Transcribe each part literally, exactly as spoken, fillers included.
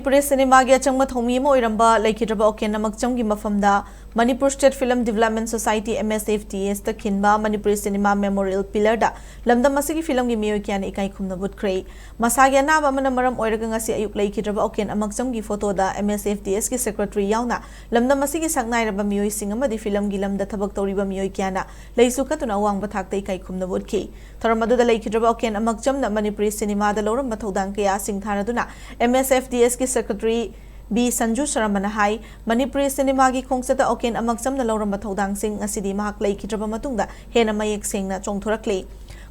ꯃꯅꯤꯄꯨꯔꯤ ꯁꯤꯅꯦꯃꯥꯒꯤ ꯑꯆꯪꯕ ꯊꯧꯃꯤ ꯑꯃ ꯑꯣꯏꯔꯝꯕ ꯂꯩꯈꯤꯗ꯭ꯔꯕ ꯑꯣꯀꯦꯟ ꯑꯃꯛꯆꯝꯒꯤ ꯃꯐꯝꯗ Manipur state film development society, M S F D ꯑꯦꯁꯇ ꯈꯤꯟꯕ ꯃꯅꯤꯄꯨꯔꯤ ꯁꯤꯅꯦꯃꯥ ꯃꯦꯃꯣꯔꯤꯌꯦꯜ ꯄꯤꯂꯔꯗ ꯂꯝꯗꯝ ꯑꯁꯤꯒꯤ ꯐꯤꯂꯝꯒꯤ ꯃꯤꯑꯣꯏ ꯀꯌꯥꯅ ꯏꯀꯥꯏ ꯈꯨꯝꯅꯕ ꯎꯠꯈ꯭ꯔꯦ꯫ ꯃꯁꯥꯒꯤ ꯑꯅꯥꯕ ꯑꯃꯅ ꯃꯔꯝ ꯑꯣꯏꯔꯒ ꯉꯁꯤ ꯑꯌꯨꯛ ꯂꯩꯈꯤꯗ꯭ꯔꯕ ꯑꯣꯀꯦꯟ ꯑꯃꯛꯆꯝꯒꯤ ꯐꯣꯇꯣꯗ ꯑꯦꯝ ꯑꯦꯁ ꯑꯦꯐ ꯗꯤ ꯑꯦꯁꯀꯤ ꯁꯦꯀ꯭ꯔꯦꯇꯔꯤ ꯌꯥꯎꯅ ꯂꯝꯗꯝ ꯑꯁꯤꯒꯤ ꯁꯛꯅꯥꯏꯔꯕ ꯃꯤꯑꯣꯏꯁꯤꯡ ꯑꯃꯗꯤ ꯐꯤꯂꯝꯒꯤ ꯂꯝꯗ ꯊꯕꯛ ꯇꯧꯔꯤꯕ ꯃꯤꯑꯣꯏ ꯀꯌꯥꯅ ꯂꯩꯁꯨ ꯀꯠꯇꯨꯅ ꯑꯋꯥꯡꯕ ꯊꯥꯛꯇ ꯏꯀꯥꯏ ꯈꯨꯝꯅꯕ ꯎꯠꯈꯤ꯫ ꯊꯧꯔꯝ ꯑꯗꯨꯗ ꯂꯩꯈꯤꯗ꯭ꯔꯕ ꯑꯣꯀꯦꯟ ꯑꯃꯛꯆꯝꯅ ꯃꯅꯤꯄꯨꯔꯤ ꯁꯤꯅꯦꯃꯥꯗ ꯂꯧꯔꯝꯕ ꯊꯧꯗꯥꯡ ꯀꯌꯥ ꯁꯤꯡꯊꯥꯔꯗꯨꯅ ꯑꯦꯝ ꯑꯦꯁ ꯑꯦꯐ ꯗꯤ ꯑꯦꯁꯀꯤ ꯁꯦꯀ꯭ꯔꯦꯇꯔꯤ ꯕꯤ ꯁꯟꯖꯨ ꯁꯔꯃꯅ ꯍꯥꯏ, ꯃꯅꯤꯄꯨꯔꯤ ꯁꯤꯅꯦꯃꯥꯒꯤ ꯈꯣꯡꯆꯠꯇ ꯑꯣꯀꯦꯟ ꯑꯃꯛꯆꯝꯅ ꯂꯧꯔꯝꯕ ꯊꯧꯗꯥꯡꯁꯤꯡ ꯉꯁꯤꯗꯤ ꯃꯍꯥꯛ ꯂꯩꯈꯤꯗ꯭ꯔꯕ ꯃꯇꯨꯡꯗ ꯍꯦꯟꯅ ꯃꯌꯦꯛ ꯁꯦꯡꯅ ꯆꯣꯡꯊꯣꯔꯛꯂꯤ꯫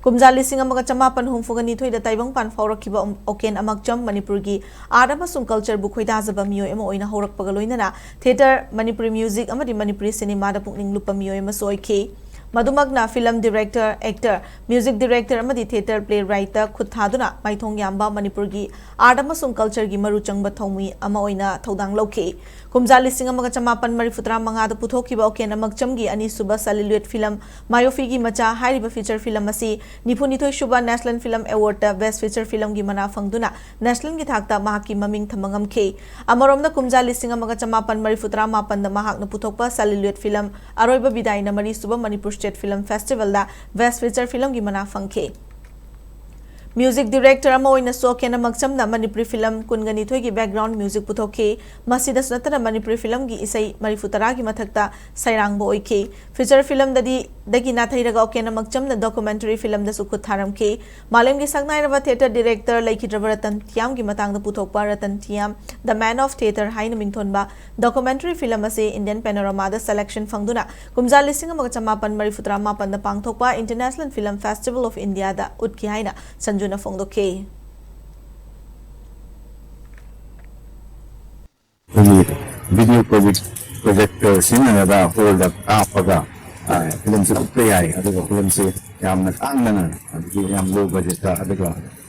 ꯀꯨꯝꯖꯥ ꯂꯤꯁꯤꯡ ꯑꯃꯒ ꯆꯃꯥꯄꯟ ꯍꯨꯝꯐꯨꯒ ꯅꯤꯊꯣꯏꯗ ꯇꯥꯏꯕꯪꯄꯥꯟ ꯐꯥꯎꯔꯛꯈꯤꯕ ꯑꯣꯀꯦꯟ ꯑꯃꯛꯆꯝ ꯃꯅꯤꯄꯨꯔꯒꯤ ꯑꯥꯔꯠ ꯑꯃꯁꯨꯡ ꯀꯜꯆꯔꯕꯨ ꯈꯣꯏꯗꯥꯖꯕ ꯃꯤꯑꯣꯏ ꯑꯃ ꯑꯣꯏꯅ ꯍꯧꯔꯛꯄꯒ ꯂꯣꯏꯅꯅ ꯊꯤꯌꯦꯇꯔ, ꯃꯅꯤꯄꯨꯔꯤ ꯃ꯭ꯌꯨꯖꯤꯛ ꯑꯃꯗꯤ ꯃꯅꯤꯄꯨꯔꯤ ꯁꯤꯅꯦꯃꯥꯗ ꯄꯨꯛꯅꯤꯡ ꯂꯨꯞꯄ ꯃꯤꯑꯣꯏ ꯑꯃꯁꯨ ꯑꯣꯏꯈꯤ꯫ ꯃꯗꯨꯃꯛꯅ film director, actor, music director ꯑꯃꯗꯤ ꯊꯤꯌꯦꯇꯔ ꯄ꯭ꯂꯦ ꯔꯥꯏꯠꯇ ꯈꯨꯠ ꯊꯥꯗꯨꯅ ꯃꯥꯏꯊꯣꯡ ꯌꯥꯝꯕ ꯃꯅꯤꯄꯨꯔꯒꯤ ꯑꯥꯔꯠ ꯑꯃꯁꯨꯡ ꯀꯜꯆꯔꯒꯤ ꯃꯔꯨ ꯆꯪꯕ ꯊꯧꯃꯤ ꯑꯃ ꯑꯣꯏꯅ ꯊꯧꯗꯥꯡ ꯂꯧꯈꯤ꯫ ꯀꯨꯝꯖꯥ ꯂꯤꯁꯤꯡ ꯑꯃꯒ ꯆꯃꯥꯄꯟ ꯃꯔꯤꯐꯨ ꯇꯔꯥ ꯃꯉꯥꯗ ꯄꯨꯊꯣꯛꯈꯤꯕ ꯑꯣꯀꯦꯟ ꯑꯃꯛꯆꯝꯒꯤ ꯑꯅꯤꯁꯨꯕ ꯁꯦꯂꯨꯂꯣꯏꯗ ꯐꯤꯂꯝ ꯃꯥꯌꯣꯐꯤꯒꯤ ꯃꯆꯥ ꯍꯥꯏꯔꯤꯕ ꯐꯤꯆꯔ ꯐꯤꯂꯝ ꯑꯁꯤ ꯅꯤꯐꯨꯅꯤꯊꯣꯏ ꯁꯨꯕ ꯅꯦꯁꯅꯦꯜ ꯐꯤꯂꯝ ꯑꯦꯋꯥꯔꯗꯇ ꯕꯦꯁ꯭ꯠ ꯐꯤꯆꯔ ꯐꯤꯂꯝꯒꯤ ꯃꯅꯥ ꯐꯪꯗꯨꯅ ꯅꯦꯁꯅꯦꯜꯒꯤ ꯊꯥꯛꯇ ꯃꯍꯥꯛꯀꯤ ꯃꯃꯤꯡ ꯊꯝꯕ ꯉꯝꯈꯤ꯫ ꯑꯃꯔꯣꯝꯗ ꯀꯨꯝꯖꯥ ꯂꯤꯁꯤꯡ ꯑꯃꯒ ꯆꯃꯥꯄꯟ ꯃꯔꯤꯐꯨ ꯇꯔꯥ ꯃꯥꯄꯟꯗ ꯃꯍꯥꯛꯅ ꯄꯨꯊꯣꯛꯄ ꯁꯦꯂꯨꯂꯣꯏꯗ ꯐꯤꯂꯝ ꯑꯔꯣꯏꯕ ꯕꯤꯗꯥꯏꯅ ꯃꯔꯤꯁꯨꯕ ꯃꯅꯤꯄꯨꯔ ꯁ꯭ꯇꯦꯠ ꯐꯤꯂꯝ ꯐꯦꯁꯇꯤꯚꯦꯜꯗ ꯕꯦꯁ꯭ꯠ ꯐꯤꯆꯔ ꯐꯤꯂꯝꯒꯤ ꯃꯅꯥ ꯐꯪꯈꯤ꯫ ꯃ꯭ꯌꯨꯖꯤꯛ ꯗꯤꯔꯦꯛꯇꯔ ꯑꯃ ꯑꯣꯏꯅꯁꯨ ꯑꯣꯀꯦꯟ ꯑꯃꯛꯆꯝꯅ ꯃꯅꯤꯄꯨꯔꯤ ꯐꯤꯂꯝ ꯀꯨꯟꯒꯅꯤꯊꯣꯏꯒꯤ ꯕꯦꯛꯒ꯭ꯔꯥꯎꯟꯗ ꯃ꯭ꯌꯨꯖꯤꯛ ꯄꯨꯊꯣꯛꯈꯤ꯫ ꯃꯁꯤꯗꯁꯨ ꯅꯠꯇꯅ ꯃꯅꯤꯄꯨꯔꯤ ꯐꯤꯂꯝꯒꯤ ꯏꯁꯩ ꯃꯔꯤꯐꯨ ꯇꯔꯥꯒꯤ ꯃꯊꯛꯇ ꯁꯩꯔꯥꯡꯕ ꯑꯣꯏꯈꯤ꯫ ꯐꯤꯆꯔ ꯐꯤꯂꯝꯗꯗꯤ ꯗꯒꯤ ꯅꯥꯊꯩꯔꯒ ꯑꯣꯀꯦꯟ ꯑꯃꯛꯆꯝꯅ ꯗꯣꯀꯨꯃꯦꯟꯇꯔꯤ ꯐꯤꯂꯝꯗꯁꯨ ꯈꯨꯠ ꯊꯥꯔꯝꯈꯤ꯫ ꯃꯥꯂꯦꯝꯒꯤ ꯁꯛꯅꯥꯏꯔꯕ ꯊꯤꯌꯦꯇꯔ ꯗꯤꯔꯦꯛꯇꯔ ꯂꯩꯈꯤꯗ꯭ꯔꯕ ꯔꯇꯟ ꯇꯤꯌꯥꯝꯒꯤ ꯃꯇꯥꯡꯗ ꯄꯨꯊꯣꯛꯄ ꯔꯇꯟ ꯇꯤꯌꯥꯝ, ꯗ ꯃꯦꯟ ꯑꯣꯐ ꯊꯤꯌꯦꯇꯔ ꯍꯥꯏꯅ ꯃꯤꯡꯊꯣꯟꯕ ꯗꯣꯀꯨꯃꯦꯟꯇꯔꯤ ꯐꯤꯂꯝ ꯑꯁꯤ ꯏꯟꯗꯤꯌꯟ ꯄꯦꯅꯣꯔꯥꯃꯥꯗ ꯁꯦꯂꯦꯛꯁꯟ ꯐꯪꯗꯨꯅ ꯀꯨꯝꯖꯥ ꯂꯤꯁꯤꯡ ꯑꯃꯒ ꯆꯃꯥꯄꯟ ꯃꯔꯤꯐꯨ ꯇꯔꯥ ꯃꯥꯄꯟꯗ ꯄꯥꯡꯊꯣꯛꯄ ꯏꯟꯇꯔꯅꯦꯁꯅꯦꯜ ꯐꯤꯂꯝ ꯐꯦꯁꯇꯤꯚꯦꯜ ꯑꯣꯐ ꯏꯟꯗꯤꯌꯥꯗ ꯎꯠꯈꯤ ꯍꯥꯏꯅ ꯁꯟꯖꯨꯅ ꯐꯣꯡꯗꯣꯛꯈꯤ꯫ ꯑꯩꯈꯣꯏꯒꯤ ꯚꯤꯗꯤꯑꯣ ꯄ꯭ꯔꯣꯖꯦꯛ-, ꯄ꯭ꯔꯣꯖꯦꯛꯇꯔ ꯁꯤꯖꯤꯟꯅꯔꯒ ꯍꯣꯜꯗ ꯀꯥꯞꯄꯒ, ꯑ, ꯐꯤꯂꯝꯁꯤ ꯎꯠꯄ ꯌꯥꯏ꯫ ꯑꯗꯨꯒ ꯐꯤꯂꯝꯁꯤ ꯌꯥꯝꯅ ꯇꯥꯡꯗꯅ, ꯑꯗꯒꯤ ꯌꯥꯝ ꯂꯣ ꯕꯖꯦꯠꯇ, ꯑꯗꯨꯒ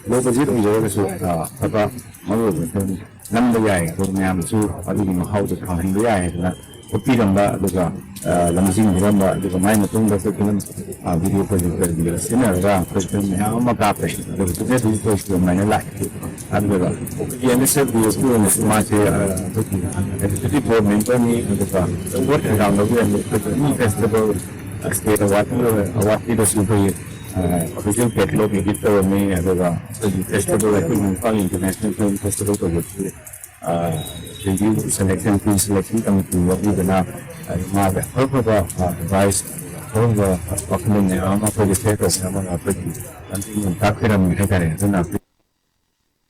ꯂꯣ ꯕꯖꯦꯠ ꯑꯣꯏꯖꯔꯒꯁꯨ, ꯑ, ꯑꯐꯕ ꯃꯔꯨ ꯑꯣꯏꯕ ꯐꯤꯂꯝ ꯅꯝꯕ ꯌꯥꯏ꯫ ꯑꯗꯨ ꯃꯌꯥꯝꯁꯨ ꯑꯗꯨꯒꯤ ꯃꯍꯥꯎꯗꯣ ꯐꯪꯍꯟꯕ ꯌꯥꯏ ꯍꯥꯏꯗꯅ ꯎꯠꯄꯤꯔꯝꯕ, ꯑꯗꯨꯒ ꯂꯝꯖꯤꯡꯕꯤꯔꯝꯕ, ꯑꯗꯨꯒ ꯃꯥꯏ ꯃꯇꯨꯡꯗ ꯑꯩꯈꯣꯏ ꯐꯤꯂꯝ ꯚꯤꯗꯤꯑꯣ ꯄ꯭ꯔꯣꯖꯦꯛꯇꯔꯒ ꯁꯤꯖꯤꯟꯅꯔꯒ ꯑꯩꯈꯣꯏ ꯐꯤꯂꯝ ꯃꯌꯥꯝ ꯑꯃ ꯀꯥꯞꯄꯦ꯫ ꯑꯗꯨꯒ ꯍꯧꯖꯤꯛ ꯍꯧꯖꯤꯛ ꯑꯩꯈꯣꯏ ꯑꯗꯨꯃꯥꯏꯅ ꯂꯥꯛꯑꯦ꯫ ꯑꯗꯨꯒ ꯑꯦꯟ ꯑꯦꯁ ꯑꯦꯐ ꯗꯤ ꯑꯦꯁꯀꯤ ꯑꯣꯏꯅꯁꯨ ꯃꯥꯁꯦ ꯑꯩꯈꯣꯏꯒꯤ ꯑꯦꯛꯖꯤꯀ꯭ꯌꯨꯇꯤꯚ ꯕꯣꯔꯗ ꯃꯦꯝꯕꯔꯅꯤ꯫ ꯑꯗꯨꯒ ꯑꯦꯋꯥꯔꯗ ꯀꯩꯀꯥ ꯂꯧꯕ ꯌꯥꯝꯅ ꯑꯩꯈꯣꯏꯒꯤ ꯃꯤ ꯐꯦꯁꯇꯤꯚꯦꯜ ꯁ꯭ꯇꯦꯠ ꯑꯦꯋꯥꯔꯗ ꯑꯦꯋꯥꯔꯗꯀꯤꯗꯁꯨ ꯑꯩꯈꯣꯏꯒꯤ ꯑꯣꯐꯤꯁꯤꯌꯦꯜ ꯀꯦꯇꯂꯣꯛ ꯏꯗꯤꯠ ꯇꯧꯔꯝꯃꯤ꯫ ꯑꯗꯨꯒ ꯑꯩꯈꯣꯏꯒꯤ ꯐꯦꯁꯇꯤꯚꯦꯜ, ꯑꯩꯈꯣꯏꯒꯤ ꯏꯝꯐꯥꯜ ꯏꯟꯇꯔꯅꯦꯁꯅꯦꯜ ꯐꯤꯂꯝ ꯐꯦꯁꯇꯤꯚꯦꯜ ꯇꯧꯕꯗꯁꯨ review selection, pre selection committee ꯌꯥꯎꯕꯤꯗꯅ ꯃꯥꯒꯤ ꯑꯐ ꯑꯐꯕ ꯑꯦꯗꯚꯥꯏꯁ, ꯑꯐ ꯑꯐꯕ ꯋꯥꯈꯜꯂꯣꯟ ꯃꯌꯥꯝ ꯑꯃ ꯑꯩꯈꯣꯏꯒꯤ ꯁꯤꯌꯔ ꯇꯧꯕ ꯑꯃꯒ ꯑꯩꯈꯣꯏꯒꯤ ꯂꯝꯖꯤꯡ ꯂꯝꯇꯥꯛꯄꯤꯔꯝꯃꯤ ꯍꯥꯏꯇꯥꯔꯦ꯫ ꯑꯗꯨꯅ